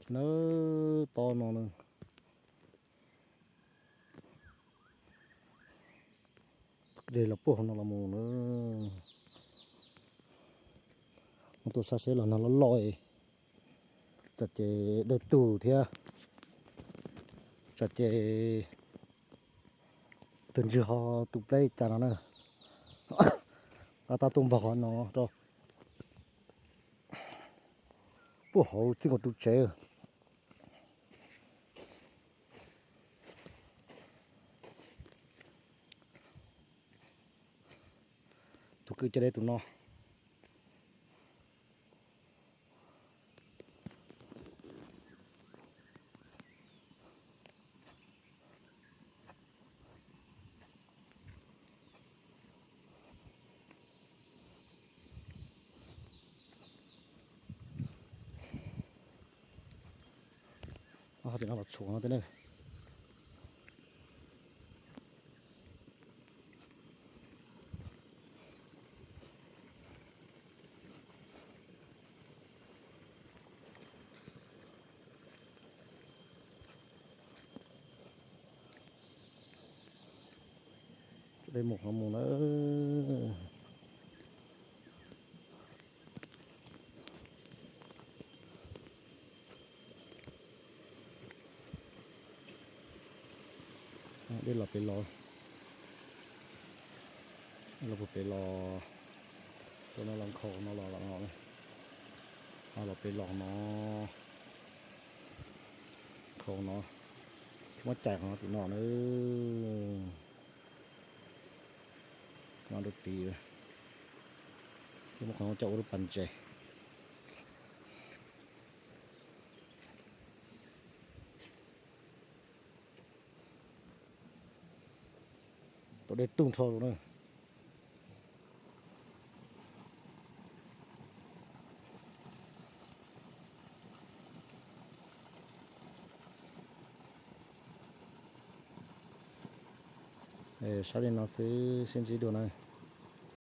Na, to no na. De los puag hauv no los mus na. Mus tus sab seb los no loj loj, tsam ces dej tug thiab, tsam ces tus ntswg ho tu pleb cas no na. Tab tab tuaj npog qhov no rau puag hauv txij nkaus tus tsev. Tus kwj coj deb tus no. Ob, tim no los tshuav no tej ne. Dej mus qhov mus na. Dej los pem los, los puag pem los, rau no los nkhaus no los, los pem los no, nkhaus no, tsis muab cais qhov no tim no na. No rau tid, thiab muab qhov no coj ua lub pas ntses. Tau dej tug nrho na. Sab li no xwb sib ntsib dua na.